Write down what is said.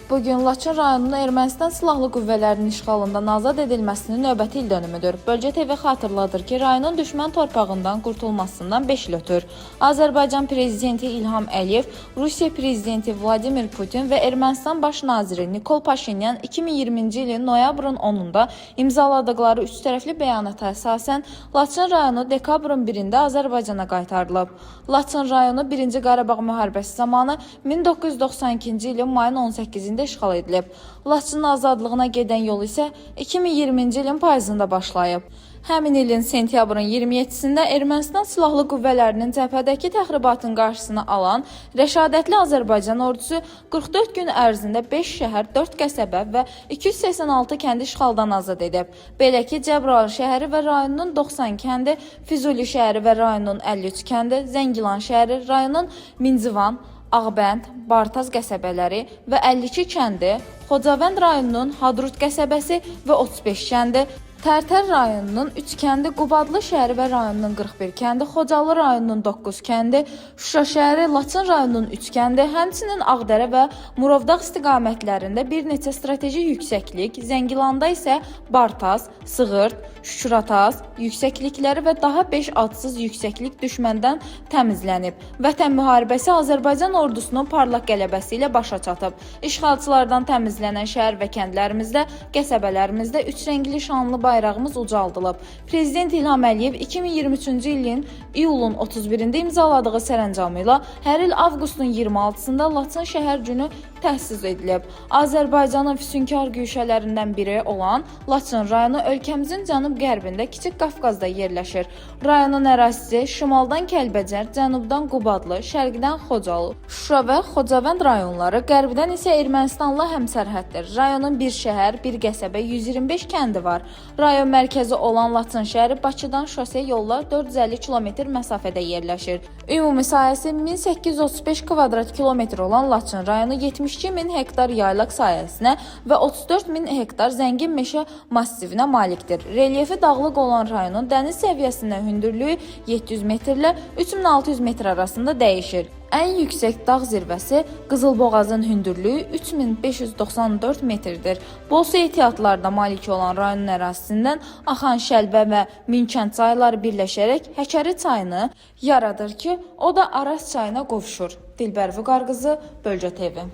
Bu gün Laçın rayonunun Ermənistan silahlı qüvvələrinin işğalından azad edilməsinin növbəti ildönümüdür. Bölgə TV xatırladır ki, rayonun düşmən torpağından qurtulmasından 5 il ötür. Azərbaycan prezidenti İlham Əliyev, Rusiya prezidenti Vladimir Putin və Ermənistan baş naziri Nikol Paşinyan 2020-ci ilin noyabrın 10-da imzaladıqları üçtərəfli bəyanata əsasən Laçın rayonu dekabrın 1-də Azərbaycana qaytarılıb. Laçın rayonu 1-ci Qarabağ müharibəsi zamanı 1992-ci ilin mayın 18-də işğal edilib. Laçının azadlığına gedən yol isə 2020-ci ilin payızında başlayıb. Həmin ilin sentyabrın 27-sində Ermənistan silahlı qüvvələrinin cəbhədəki təxribatın qarşısını alan rəşadətli Azərbaycan ordusu 44 gün ərzində 5 şəhər, 4 qəsəbə və 286 kəndi işğaldan azad edib. Belə ki, Cəbrayıl şəhəri və rayonunun 90 kəndi, Füzuli şəhəri və rayonunun 53 kəndi, Zəngilan şəhəri, rayonun Mincivan, Ağbənd, Bartaz qəsəbələri və 52 kəndi, Xocavənd rayonunun Hadrut qəsəbəsi və 35 kəndi, Tərtər rayonunun 3 kəndi, Qubadlı şəhəri və rayonunun 41 kəndi, Xocalı rayonunun 9 kəndi, Şuşa şəhəri, Laçın rayonunun 3 kəndi, həmçinin Ağdərə və Murovdağ istiqamətlərində bir neçə strateji yüksəklik, Zəngilanda isə Bartaz, Sığırt, Şükürataz yüksəklikləri və daha 5 adsız yüksəklik düşməndən təmizlənib. Vətən müharibəsi Azərbaycan ordusunun parlaq qələbəsi ilə başa çatıb. İşğalçılardan təmizlənən şəhər və kəndlərimizdə, qəsəbələrimizdə üç rəngli şanlı bayrağımız ucaldılıb. Prezident İlham Əliyev 2023-cü ilin iyulun 31-də imzaladığı sərəncamı ilə hər il avqustun 26-sında Laçın şəhər günü təsis edilib. Azərbaycanın füsunkar güşələrindən biri olan Laçın rayonu ölkəmizin cənub-qərbində Kiçik Qafqazda yerləşir. Rayonun ərazisi şimaldan Kəlbəcər, cənubdan Qubadlı, şərqdən Xocalı, Şuşa və Xocavənd rayonları, qərbdən isə Ermənistanla həmsərhəddir. Rayonun bir şəhər, bir qəsəbə, 125 kəndi var. Rayon mərkəzi olan Laçın şəhəri Bakıdan şose yolla 450 km məsafədə yerləşir. Ümumi sahəsi 1835 kvadrat kilometr olan Laçın rayonu 72 min hektar yaylaq sahəsinə və 34 min hektar zəngin meşə massivinə malikdir. Relyefi dağlıq olan rayonun dəniz səviyyəsindən hündürlüyü 700 metrlə 3600 metr arasında dəyişir. Ən yüksək dağ zirvəsi Qızılboğazın hündürlüyü 3594 metrdir. Bol su ehtiyatlarına malik olan rayonun ərazisindən axan Şəlbə və Minkənd çayları birləşərək Həkəri çayını yaradır ki, o da Araz çayına qovuşur. Dilbər Vüqar qızı, Bölgə TV.